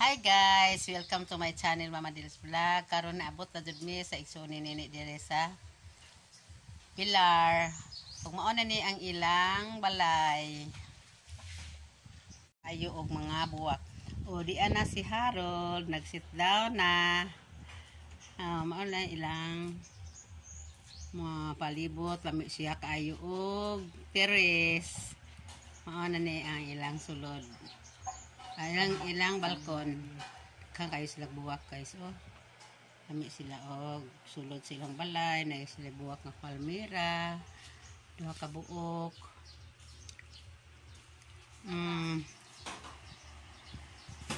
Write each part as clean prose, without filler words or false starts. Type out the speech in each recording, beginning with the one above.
Hi guys, welcome to my channel, Mama Dils Vlog. Karon naabot na jud mi sa igsoon ni Nene dire sa Pilar. Ug mao na ni ang ilang balay. Ayo og mga buwak. O di ana si Harold nag-sit down na. Ah, mao na ilang mga palibot, lami siya kaayo og terrace. Mao na ni ang ilang sulod. Ilang ilang balkon. Kang kayo sila buwak, guys, oh. Lami sila og sulod silang balay, na sila buwak nga palmera. Duha ka buok.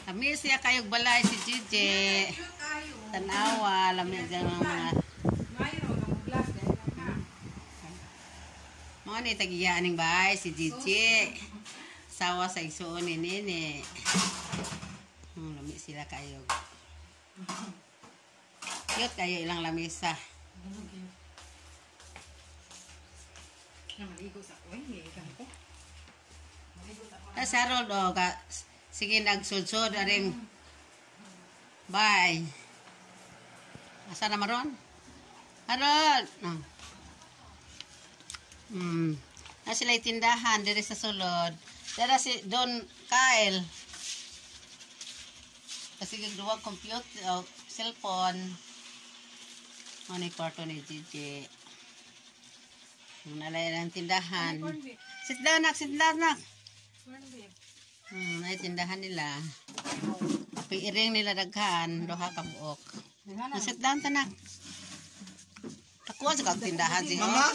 Lami siya kayog balay si Gigi. Tanawa, lami dyan ang mga mga ni tagiyaan ning bahay si Gigi. Sawa sa igsuon ni Nene. Lami sila kayo. Cute kayo ilang lamesa. Tas Harold, oh, ka, sige nagsudsod aring bye. Asa na maron? Harold. Oh. Na sila tindahan dire sa sulod. Dara si Don Kyle. Kasi duwa computer o cellphone. Ano yung kwarto ni Gigi. Nalay lang tindahan. Sit down, nak, sit down, nak. Ay tindahan nila. Piiring nila daghan, duha ka buok. Sit down tanak. Akuha sa kag tindahan si. Mama?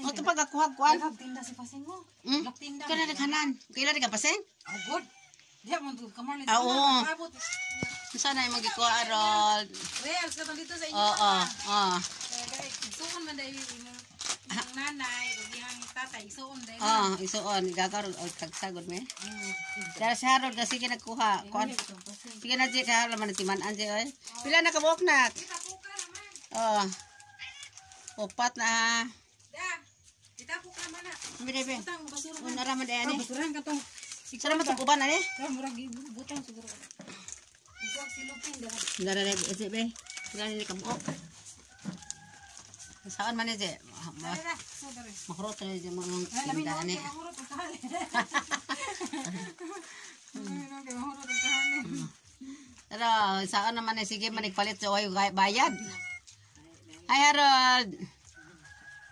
O to pag akuha kuan. Tinda si Pasing mo. Tinda. Kana daghanan. Kaila di ka paseng? Oh, good. Diya mo to kamarlin. Ah, oo. Unsa na imong gikuha, Harold? Real sa dito sa inyo. Oo, oo. Isuon man dai imong nanay ug iyang tatay isuon dai. Oh, isuon gagaro og tagsagod me. Dara si Harold kasi nagkuha. Kuan. Sige na di ka man timan-an di oy. Pila na ka buok nak? Oh. Upat na. Da. Kita ko ka man na. Bire be. Butang basura. Una ra man ani. Basurahan ka tong. Sara man tong uban ani. Murag butang siguro. Ikaw silupin dara. Dara na be be. Pila ni ka buok. Saan man ni je? Dara, so dara. Makurot na je mga Lamin tindahan na ni. mahurot ang kahali. Lamin na mahurot ang kahali. Pero saan naman eh, sige manigpalit sa wayo bayad. Hi Harold.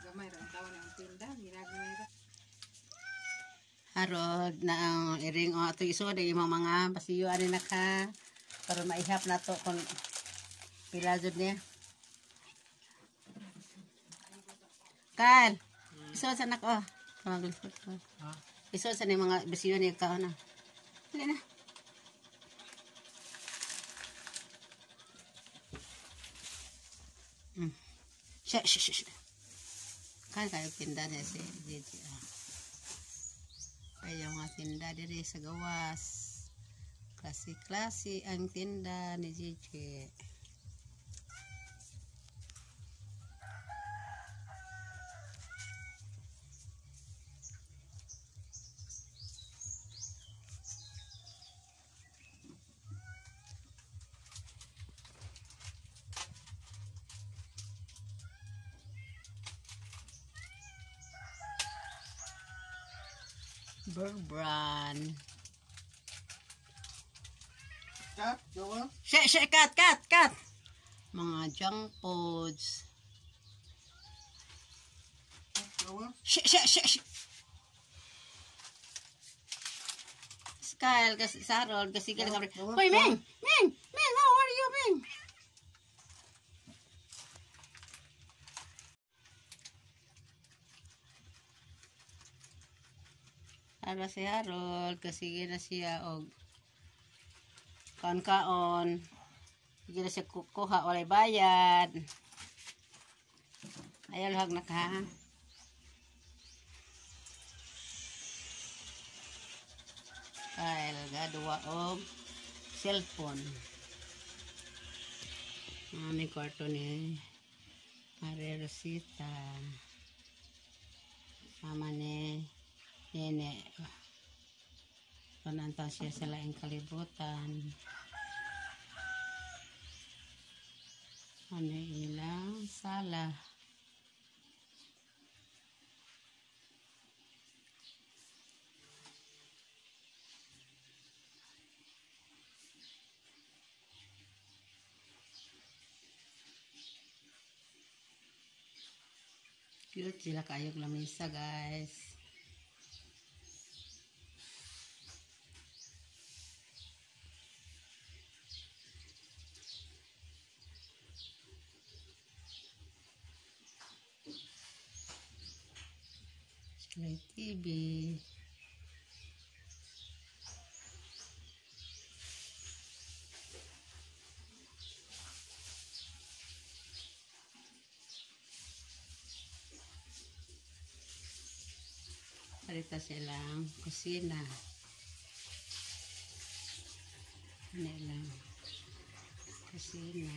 Gamay ra ang tawo ng tinda, ginagmay ra. Harold na ang iring o ato iso di imong mga pasiyo ani naka para maihap na to kung pila jud niya. Kyle, iso sa nak oh. Maglisod ko. Iso sa ni mga basiyo ni ka na. Dili na. Shh, shh, shh. Kaya kayo tinda niya si Gigi. Ah. Kaya mga tinda diri sa gawas. Klase-klase ang tinda ni Gigi. Burr brand. Cut, Joel. Shit, shit, cut, cut, cut. Mga junk foods. Joel. Shit, shit, shit, shit. Kyle, kasi sa Harold, kasi kailangan kami. Hoy, Ming! Ming! Ming, how are you, Ming? Para si Harold, kasi na siya og kaon-kaon. Sige na siya kukuha, walay bayad. Ayaw lahag na ka. Kyle, gaduwa og cellphone. Ano yung kwarto ni Maria Rosita. Mama ni Nene. Panantaw siya sa laing kalibutan. Ano ilang sala. Cute sila kayog lamisa, guys. May TV. Parita silang kusina. Ano lang kusina.